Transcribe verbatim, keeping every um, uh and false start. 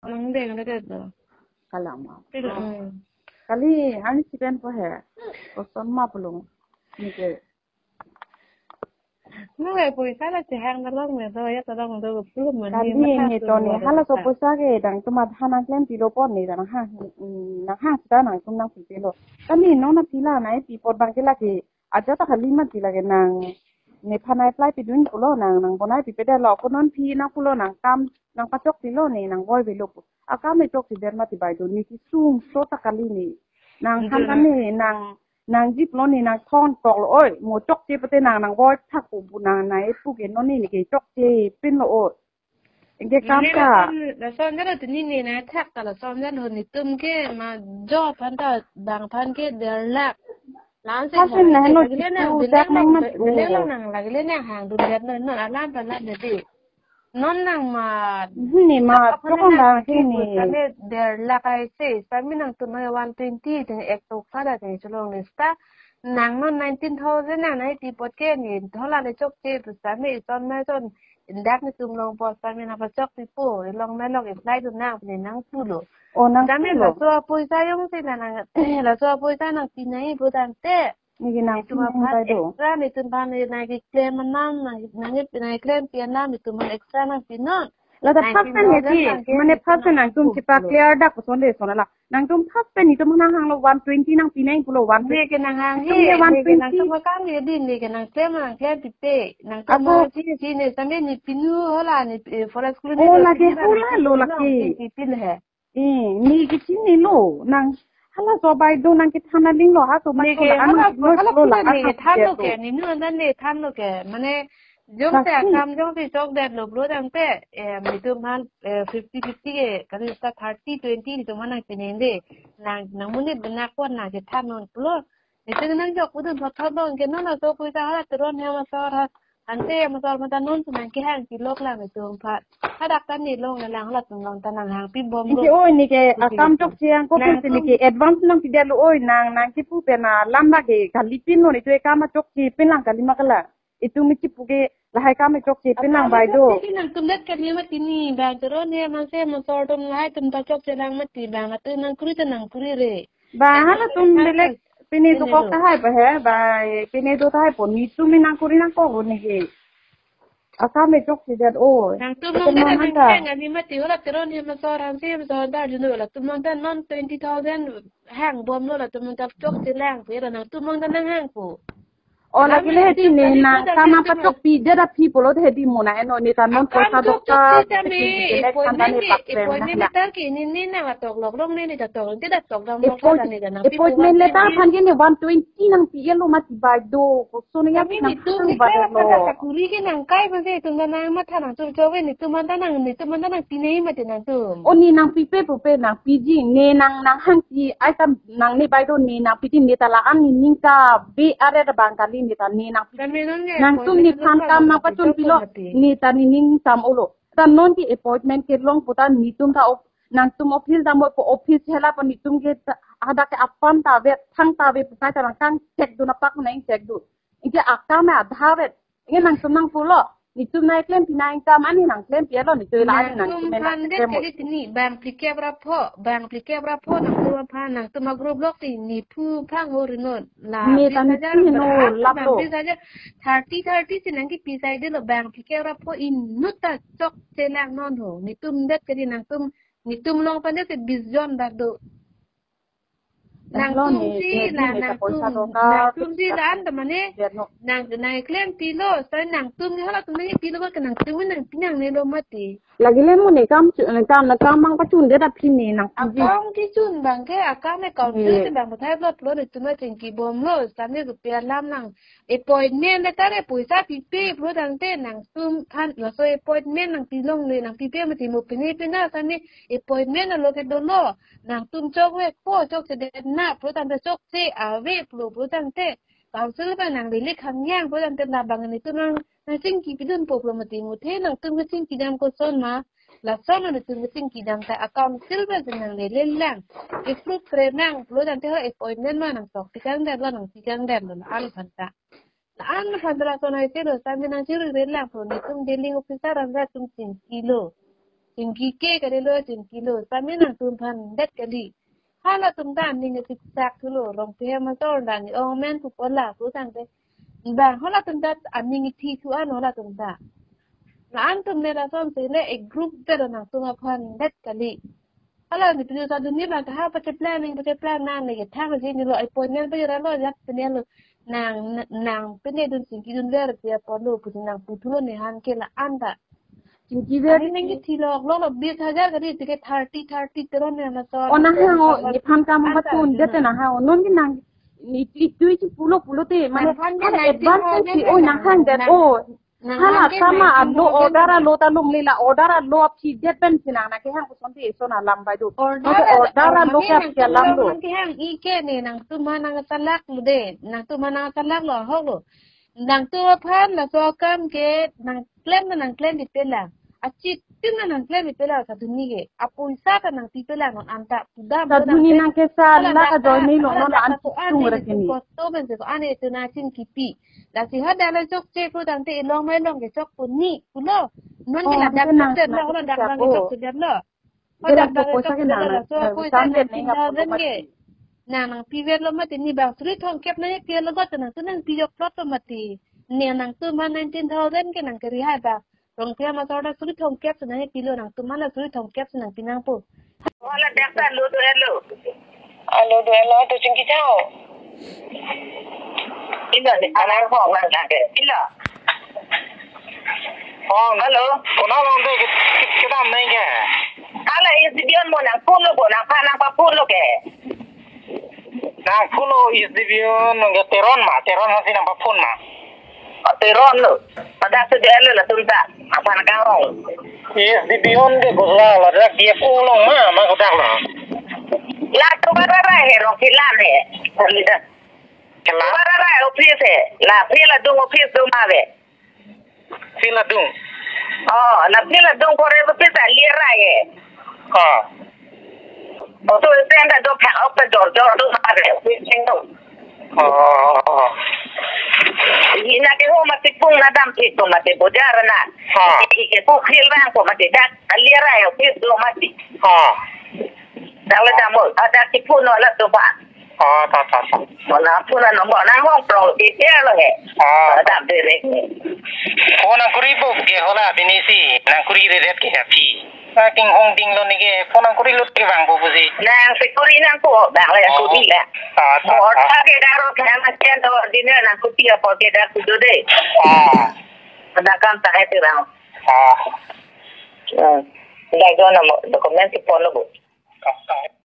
Nang deng ada do. Kalang ma. Pero, hmm. Kali, ani chipen po he. Koson ma pulo. Nike. Nang poisa la chehang dalong me do, ya dalong do, pulo mani. Kali matha ne to ne, hala so poisa ke, nangtum aphan nangklem pilo pon ne, nang hang, mm, nang hang sita nangtum nangpi pilo. Kali non na pila na, pi apot abang ke lake, aja ta kali mati lake nang, nephan apply pidun pulo nang, nang bonai pipe detlo, ko non pi nang pulo nang kam, nang pachok pilo ne, nang boi pilo pu. Akam e chokchedet mati bai do, ne kesung so ta kali ne. Nang ham ta ne, nang, nang jip lo ne, nang thon tok lo, oi, mo chokche pute nang, nang boi thak pu, pu nang, nang epu ke non ne, ne ke chokche pin lo, oi. Anke kam ka. Lason, lason jalo tini ne na thak ta lason jalo netum ke ma jo aphan ta bang aphan ke der lak. Lan se Hasin na heno lagi le nang chipu dak nang mat u. Lagi le nang lagi le nang hang dun der non non alam pa lam de di. Non nang ma. Ni ma aphan chokon nang bang ke ni. Sami der lak ai se sami nangtum one twenty teng ek tok sada teng cholong ni sta. Nang non nineteen thousand nang nai ti pot ke ni thola le chokche pu sami ison ma ison. Dak netum long po sami nang pachok pipo, long na long apply dun nang pini nang pulo. O nang sami pulo. Laso apoisa jongsi na nang, laso apoisa nang pinai pu tangte. Niki nang netum pinai aphan bai do. Extra netum aphan nang keklem anam, nang, nang, nang keklem pi anam netum aphan extra nang pinon. La ta nang first time pinon ya ji, nang ke mane first time nang nangtum pu chipa pulo. Clear dak ko sonde sona la. Nangtum first pen netum nang hanglo one twenty nang pinai pulo one twenty. Ne ke nang hang he, ne ke nangtum akam ye din, ne ke nangklem nangklem pipe. Nangtum ako ma chi chi ne sami ne pinu hola ne, eh, forest colony. Oh, lake hola lo lake. Pipil he. Eh, ne ke chi ne lo nang hala so bai do nang kethan aling lo ha so bai ne ke hala hala lo la ne ke than lo ke, ne nu andan ne than lo ke. Mane jongsi akam jongsi chokdet lo pulo tangte, eh, netum aphan, eh, fifty fifty ke, kali sta thirty twenty netum aphan nang pinende. Nang, nang monit benak pon nang kethan non pulo. Netum nang jok pudun thot thot dong ke non aso poisa ha teron hem asor ha. Ante hem asor mata non si nang kehang kilok lang netum aphan. Hadak ta ne long lang latum long ta nang hang pibom lo. Niki oi niki akam chokche ang ko nang pese niki advance nang pidet lo oi nang, nang kipu pen alam lake kali pin lo ne tu akam chokche pin lang kali ma kala. Itum mi chipu ke lahai kam chokche pin lang bai do. Nangtum det kali mati ne bang teron hem ase masor atum lahai atum ta chokche lang mati bang atu nang kuri ta nang kuri re. Ba hala tum belek pini do kok tahai pa he ba pini do tahai po netum mi nang kuri nang kok ne he. Akam chokchedet o. Nangtum long ta nang hang kali mati hola teron hem masor ase masor dar juno latum long ta non twenty thousand hang bom lo latum long ta chokche lang pu la nangtum long ta nang hang po. O lake le heti ne nang kam pachok pidet aphi pulo heti mo na eno ne ta non poisa dokta. Appointment le, appointment le ta ke ne ne nang atok lok long ne ne ta tok te ta tok dam lok ta ne ta nang appointment le ta aphan ke ne one twenty nang pi lo mati bai do. Koson ya nang netum pi bai lo. Kuri ke nang kai ma se tum nang matha nangtum chove netum anta nang netum anta nang pinai mati nangtum. O ne nang pipe pupe nang piji ne nang nang hangsi ai tam nang ne bai do ne nang piji ne ta la an ne ning kave aret abang kali ne ta ne nang piji. Kami non ke nangtum appointment nephan kam nang pachun pilo mati. Ne ta ne ning tam olo. Ta non ke appointment kelong pu ta netum ta op-, nangtum office dam po office hela po netum ke ta, hadak ke apam ta ave thang ta ave pu kai ta nang kang check dun apak nang check dun. Anke akam adha vet. Anke nangtum nang pulo. Netum nang klem pi nang kam ani nang klem pi lo netum la ani nangtum nangtum nang phan det klem. Kali tini bang phlikep ra pho, bang phlikep ra pho nangtum aphan nangtum agroup lok ti nephu phang ho ri non. La ne ta bis hajar netum no berhak lap bang lo. Bis hajar thirty thirty si nang kipi sai det lo bang phlikep ra pho inut ta chokche lang non ho. Netum det kali nangtum netum long phan det si bis jon dak do. Nangtum si la nangtum, nangtum si la an ta mane nang nang klem pilo, sai nangtum halatum nang pilo ba ke nangtum nang pinang ne lo mati. Lagi le mo ne kam chu-, ne kam na kam mang pachun det aphi ne nang piji. Akam kechun bang ke akam e council ke bang pathai plot lo netum chingki bom lo, sami rupiah lam nang appointment le ta re poisa pipe pulo tangte nangtum than laso appointment nang pilong le nang pipe mati mo pine pina sami appointment lo ke dolo. Nangtum chokve po chokchedet na pulo tangte chokche ave pulo pulo tangte council ba nang lele khang yang pulo tangte labang netum nang nang chingki pidun po pulo mati muthe nangtum kachingki dam koson ma lason netum kachingki dam ta a council ba nang lele lang approve kre nang pulo tangte ho appointment ma nang sok tikang dam lo nang tikang dam lo an phanta. An phanta lason ai te lo sami nang chiri re lang pulo netum dealing officer an ra tum chingki lo. Chingki ke kali lo, chingki lo. Pame nangtum aphan det kali. Halatum ta aning siksak thulo, Rongpi hem asor dan ni ong men pu pola pu tangte. Bang halatum ta aning ithi thu an halatum ta. La antum ne lason si le ek group te lo nangtum aphan det kali. Hala ni pinu sa dun ni bang ta ha pacheplang ning pacheplang nang ne ke thang si ni lo ai pon nen pa ra lo jat pene lo nang nang pene dun singki dun ver pia pon lo pu nang pu thulo ne han ke la an ta. Chingki ver ani nang ki thilok lo lo bis hajar kali ticket thirty thirty teron ne na so. O nang hang o, ni phan kam ha tun det na ha o. Non ki nang ni ti tui chi pulo pulo te mane. Mane phan ke hana nineteen advance thousand si na o nang hang det nang o. Nang Hala hang ke sama nineteen alo thousand order alo ta lum lila order alo aphi det pen si nang na ke hang kuson te so na lam bai do. Order Mane alo, order alo hang ke ke aphi alam do. Nang ke hang i ke ne nangtum ha nang salak lo de. Nangtum ha nang salak lo ho lo. Nangtum aphan laso akam ke nang klem na nang klem di pelang. Achitim na nang klem di pelang sa duni ke. Apoisa ta nang ti pelang non anta pudam Sa duni nang ke sa hala la ka dak join ni lo hala non dak an ta ko an tung ni re ke ni. Kosto men se ko an itu na chin kipi. Lasi ha dala chok che ko tangte ilong mai long ke chok ko ni kulo. Non ke Oh, la dak ke nang chok ter lo nang hala dak chok bang ko. Chok ter lo. Ke la dak bang pokok chok sa ke ter nang lo. So ko sa sam de nang neng tin ap thousand pokok ke. Nang nang pi vet lo mati ni bang suri thong kep na ye pi lo got nang tu nang pi yok plot lo mati. Ni nangtum ha nineteen thousand ke nang keri hai bang. Rongpi hem asor ta suri thong kep na ye pi lo nangtum ha la suri thong kep nang pi nang po. Wala dak ta lo do elo. Alo do elo to chingki chao. Ila ni alar hong lang lang ke. Ila. Oh, hello. Kona long de ke, ke, kedam nai ke. Hala S D P O mo nang phone lo bo nang pha nang pa phone lo ke. Nang phone lo S D P O nang ke Teron ma, Teron hasi nang pa phone ma. Oh, Teron lo. Pada S D P O lo latum ta. Aphan kang hong. S D P O nang ke gosla la dak D F O long ma, ma kodak lo. La tu bara ra he rong kilan he. Lida. Kela. Bara ra office he. La phi la dung office do ma ve. Phi la dung. Oh, la phi la dung kore office a lir ra he. Oh. Oh, tu stand do phak ok ta jor jor do ma ve. Office sing do. Oh. Ina ke ho mati pung na dam ti to mati bojar na. Oh. Ike ku khil bang ko mati dak a lir ra he office do mati. Oh. Dak le dam mo, ah, dak ti phone lo la to ba. Oh, ta, ta, ta. Mo na phone lo mo na hong prong ti te lo he. Oh. Ah, dam de re. Phone nang kuri po ke hola bini si, nang kuri re ret ke happy. Sa ting hong ding lo ni ke, phone nang kuri lut ke bang po pusi. Nang si kuri nang ko, bang le Oh. Kuri la. Ta, ta, Mo ta. Ta ke daro ke na chen do dinner nang kuti apo ke dar kudo de. Ah. Dak kan ta he te bang. Ah. Eh, dak do na mo, document ti phone lo bo.